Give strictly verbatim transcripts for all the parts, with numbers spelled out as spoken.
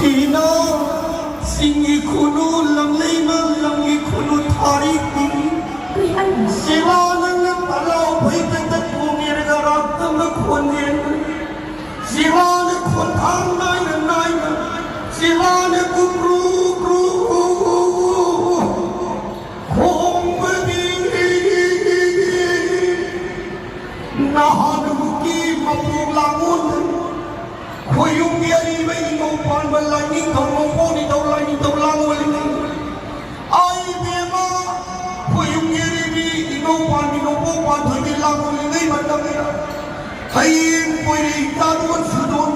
ꯁꯤꯅ ꯆꯤꯡꯒꯤ ꯈꯨꯅꯨ, ꯂꯝꯂꯩꯃ ꯂꯝꯒꯤ ꯈꯨꯅꯨ ꯊꯥꯔꯤꯛꯄꯤ꯫ ꯀꯩ ꯍꯥꯏꯅꯣ? ꯁꯤꯂꯥ ꯅꯪꯅ ꯇꯂꯥꯎ ꯐꯩꯇꯛꯇ ꯈꯣꯡꯉꯦꯔꯒ ꯔꯥꯛꯇꯝꯅ ꯈꯣꯟꯖꯦꯜ꯫ ꯁꯤꯂꯥꯅ ꯈꯣꯟꯊꯥꯡ ꯅꯥꯏꯅ ꯅꯥꯏꯅ꯫ ꯁꯤꯂꯥꯅ ꯀꯨꯀ꯭ꯔꯨ ꯀ꯭ꯔꯨ ꯈꯣꯡꯕꯗꯤ꯫ ꯅꯍꯥꯟꯃꯨꯛꯀꯤ ꯃꯄꯣꯛ ꯂꯥꯡꯑꯣꯜ ꯈꯣꯌꯨꯝꯒꯤ ꯑꯔꯤꯕ ꯏꯉꯧ ꯄꯥꯟꯕ ꯂꯥꯏꯅꯤꯡꯊꯧ ꯃꯄꯣꯛ ꯅꯤꯡꯊꯧ ꯂꯥꯏꯅꯤꯡꯊꯧ ꯂꯥꯡꯑꯣꯜ꯫ ꯑꯩ ꯏꯕꯦꯝꯃ, ꯈꯣꯌꯨꯝꯒꯤ ꯑꯔꯤꯕꯤ ꯏꯉꯧ ꯄꯥꯟꯕꯤ ꯅꯣꯡꯄꯣꯛ ꯄꯥꯟꯊꯣꯏꯕꯤ ꯂꯥꯡꯑꯣꯜꯂꯤꯉꯩ ꯃꯇꯝꯗ ꯍꯌꯦꯡ ꯀꯣꯏꯔꯤ ꯇꯥꯗꯣꯟ ꯁꯨꯗꯣꯟ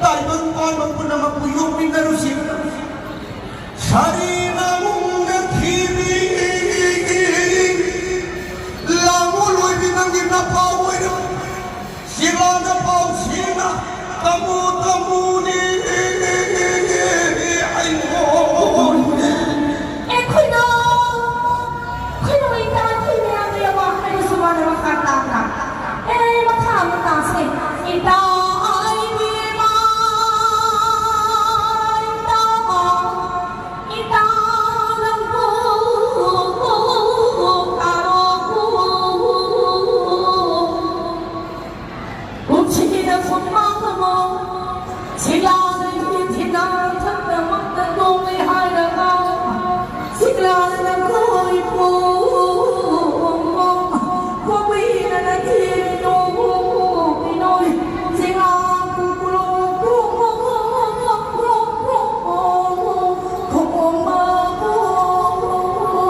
ꯇꯥꯏꯕꯪ ꯄꯥꯟꯕ ꯄꯨꯝꯅꯃꯛꯄꯨ ꯌꯣꯛꯃꯤꯟꯅꯔꯨꯁꯤ꯫ ꯁꯥꯔꯤ ꯅꯥꯃꯨꯡꯅ ꯊꯤꯕꯤ ꯂꯥꯡꯑꯣꯜ ꯑꯣꯏꯕꯤ ꯅꯪꯒꯤ ꯅꯄꯥ ꯑꯣꯏꯔꯣ꯫ ꯁꯤꯂꯥꯗ ꯄꯥꯎ ꯁꯤꯅ ꯇꯝꯃꯨ ꯇꯝꯃꯨꯅꯤ ꯑꯩꯉꯣꯟꯗ꯫ ꯑꯦ ꯈꯣꯏꯅꯣ, ꯈꯣꯏꯅꯣ ꯏꯇꯥ ꯊꯣꯏ ꯃꯌꯥꯝꯗ ꯌꯥꯝ ꯋꯥ ꯍꯥꯏꯔꯁꯨ ꯃꯥꯅ ꯃꯈꯥ ꯇꯥꯕ꯫ ꯑꯦ ꯃꯈꯥ ꯑꯃ ꯇꯥꯁꯦ꯫ ꯏꯇꯥ ꯑꯩꯒꯤ ꯏꯃꯥ, ꯏꯇꯥ, ꯏꯇꯥ ꯅꯪꯕꯨ ꯀꯥꯔꯣ꯫ ꯄꯨꯟꯁꯤꯗ ꯁꯨꯝ ꯃꯥꯡꯉꯝꯃꯣ꯫ ꯁꯤꯂꯥꯗꯒꯤ ꯊꯤꯅ ꯊꯛꯇꯃꯛꯇ ꯇꯣꯡꯂꯦ ꯍꯥꯏꯔꯒ ꯁꯤꯂꯥꯅ ꯅꯈꯣꯏ ꯄꯣꯝꯃꯣ꯫ ꯀꯣꯕꯤꯅ ꯅꯊꯤꯅꯣ ꯄꯤꯅꯣꯏ꯫ ꯁꯤꯂꯥ ꯀꯨꯀꯨꯂꯣ ꯀ꯭ꯔꯣ ꯀ꯭ꯔꯣ ꯀ꯭ꯔꯣ ꯀ꯭ꯔꯣ ꯀ꯭ꯔꯣ ꯀ꯭ꯔꯣ ꯀ꯭ꯔꯣ ꯀ꯭ꯔꯣ ꯀ꯭ꯔꯣ꯫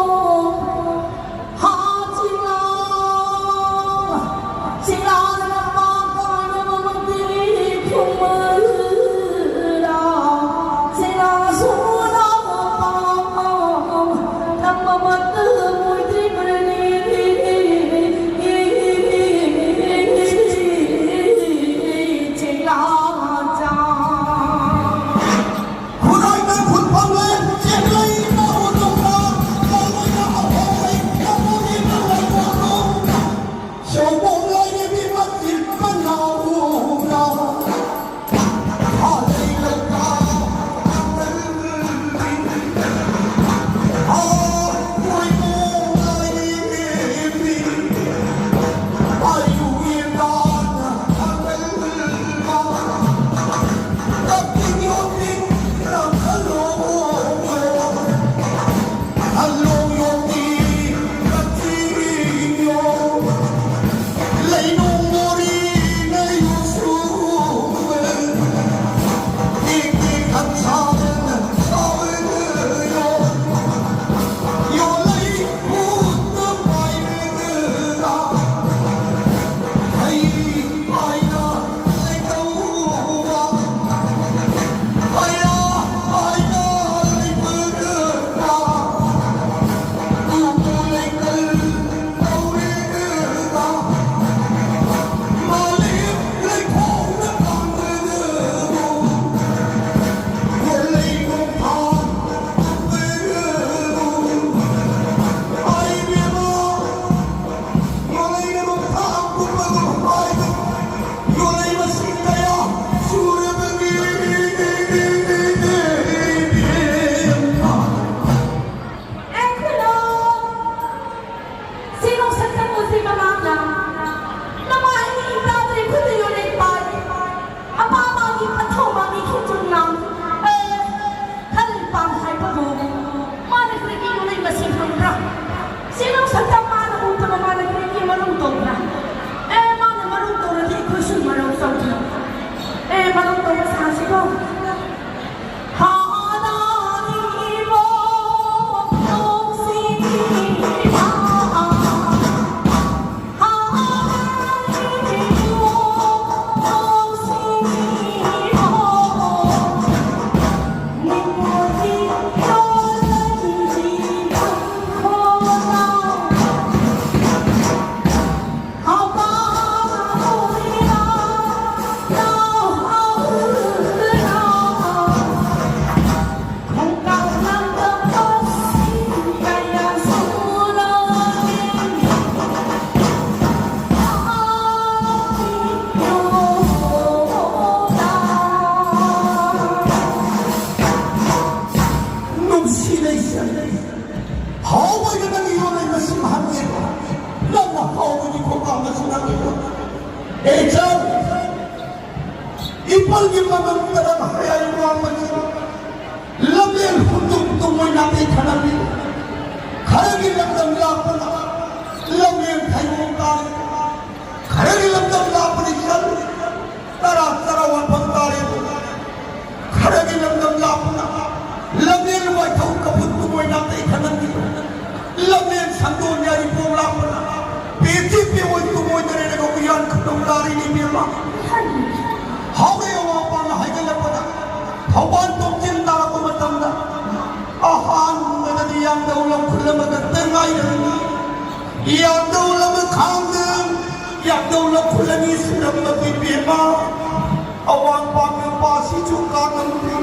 ꯈꯨꯔꯥꯏꯗ ꯈꯨꯟꯐꯝ ꯂꯩ, ꯆꯦꯛꯂꯩ ꯇꯥꯎ ꯇꯧꯕ, ꯂꯥꯡꯂꯣꯏ ꯁꯨꯝ ꯍꯪꯉꯦ, ꯅꯪꯅ ꯍꯥꯎꯕꯒꯤ ꯈꯣꯡꯄꯥꯛ ꯑꯃꯁꯨ ꯅꯪꯒꯤꯗꯣ꯫ ꯑꯦ ꯆꯥꯎ, ꯏꯄꯜꯒꯤ ꯃꯃꯜ ꯀꯔꯝ ꯍꯥꯏ ꯋꯥꯡꯕꯅꯤ? ꯂꯝꯂꯦꯟ ꯍꯨꯟꯗꯨꯝ ꯇꯨꯝꯃꯣꯏ ꯅꯥꯇꯩ ꯈꯅꯕꯤ꯫ ꯈꯔꯒꯤ ꯂꯝꯗꯝ ꯂꯥꯛꯄꯅ ꯂꯝꯂꯦꯟ ꯊꯩꯕꯣꯡ ꯇꯥꯔꯦ꯫ ꯈꯔꯒꯤ ꯂꯝꯗꯝ ꯂꯥꯛꯄꯅ ꯏꯆꯜ ꯇꯔꯥ ꯇꯔꯥ ꯋꯥꯐꯝ ꯇꯥꯔꯦ꯫ ꯈꯔꯒꯤ ꯂꯝꯗꯝ ꯂꯥꯞꯄꯅ ꯂꯝꯂꯦꯟ ꯋꯥꯏꯊꯧ ꯀꯐꯨꯠ ꯀꯨꯝꯃꯣꯏ ꯅꯥꯇꯩ ꯈꯅꯟꯒꯤ ꯂꯝꯂꯦꯟ ꯁꯟꯗꯣꯟ ꯌꯥꯔꯤꯄꯣꯛ ꯂꯥꯞꯄꯅ ꯄꯦꯆꯤ ꯄꯦꯑꯣꯏ ꯀꯨꯝꯃꯣꯏꯗ ꯂꯩꯔꯒ ꯎꯌꯥꯟ ꯈꯨꯅꯧ ꯇꯥꯔꯤꯅꯤ ꯏꯕꯦꯝꯃ꯫ ꯍꯥꯎꯔꯦ ꯑꯋꯥꯡꯄꯥꯅ ꯍꯥꯏꯒꯠꯂꯛꯄꯗ ꯊꯧꯕꯥꯜ ꯇꯣꯝꯆꯤꯟ ꯇꯥꯔꯛꯄ ꯃꯇꯝꯗ ꯑꯍꯥꯟꯕꯗꯗꯤ ꯌꯥꯝꯗꯧ ꯂꯧꯈꯨꯜ ꯑꯃꯈꯛꯇ ꯉꯥꯏꯔꯝꯃꯤ꯫ ꯌꯥꯝꯗꯧ ꯂꯧꯈꯨꯜ ꯈꯥꯡꯗ ꯌꯥꯝꯗꯧ ꯂꯧꯈꯨꯜ ꯑꯅꯤ ꯁꯨꯔꯝꯕ ꯏꯕꯦꯝꯃ꯫ ꯑꯋꯥꯡ ꯄꯥꯡꯒ ꯄꯥꯁꯤꯁꯨ ꯀꯥꯉꯝꯗ꯭ꯔꯤ,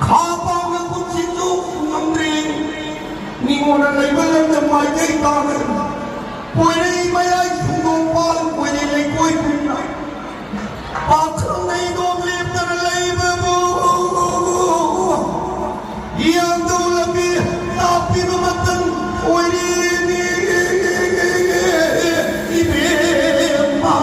ꯈꯥ ꯄꯥꯡꯒ ꯀꯨꯝꯁꯤꯁꯨ ꯉꯝꯗ꯭ꯔꯤ꯫ ꯃꯤꯉꯣꯟꯗ ꯂꯩꯕ ꯂꯝꯗ ꯃꯥꯏꯀꯩ ꯇꯥꯡꯅ ꯀꯣꯏꯔꯩ ꯃꯌꯥꯏ ꯈꯨꯡꯗꯣꯡ ꯄꯥꯜ ꯀꯣꯏꯔꯩ ꯂꯩꯀꯣꯏ ꯀꯨꯝꯅ ꯄꯥꯈꯪ ꯂꯩꯗꯣꯡ ꯂꯦꯞꯇꯅ ꯂꯩꯕꯕꯨ ꯌꯥꯝꯗꯧ ꯂꯝꯕꯤ ꯇꯥꯛꯄꯤꯕ ꯃꯇꯝ ꯑꯣꯏꯔꯦꯅꯦ ꯏꯕꯦꯝꯃ꯫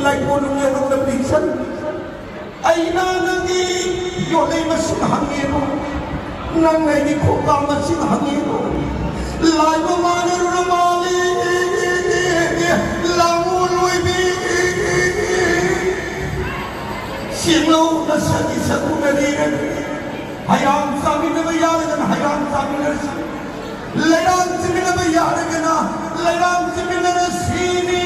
ꯂꯥꯏꯀꯣꯟ ꯅꯨꯡꯂꯦꯟ ꯅꯪꯅ ꯄꯤꯛꯁꯟ꯫ ꯑꯩꯅ ꯅꯪꯒꯤ ꯌꯣꯠꯂꯩ ꯃꯁꯤꯡ ꯍꯪꯉꯦꯕ, ꯅꯪꯅ ꯑꯩꯒꯤ ꯈꯣꯡꯀꯥꯞ ꯃꯁꯤꯡ ꯍꯪꯉꯦꯕ꯫ ꯂꯥꯏꯕ ꯃꯥꯟꯅꯔꯨꯔ ꯃꯥꯜꯂꯦ꯫ ꯂꯥꯡꯉꯣ ꯂꯣꯏꯕꯤ꯫ ꯁꯦꯡꯂꯧ ꯅꯁꯥꯒꯤ ꯁꯛ ꯎꯅꯔꯤꯔꯦ꯫ ꯍꯩꯔꯥꯡ ꯆꯥꯃꯤꯟꯅꯕ ꯌꯥꯔꯒꯅ ꯍꯩꯔꯥꯡ ꯆꯥꯃꯤꯟꯅꯔꯁꯤ꯫ ꯂꯩꯔꯥꯡ ꯆꯤꯃꯤꯟꯅꯕ ꯌꯥꯔꯒꯅ ꯂꯩꯔꯥꯡ ꯆꯤꯃꯤꯟꯅꯔꯁꯤꯅꯤ꯫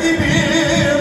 ꯏꯕꯦꯝ꯫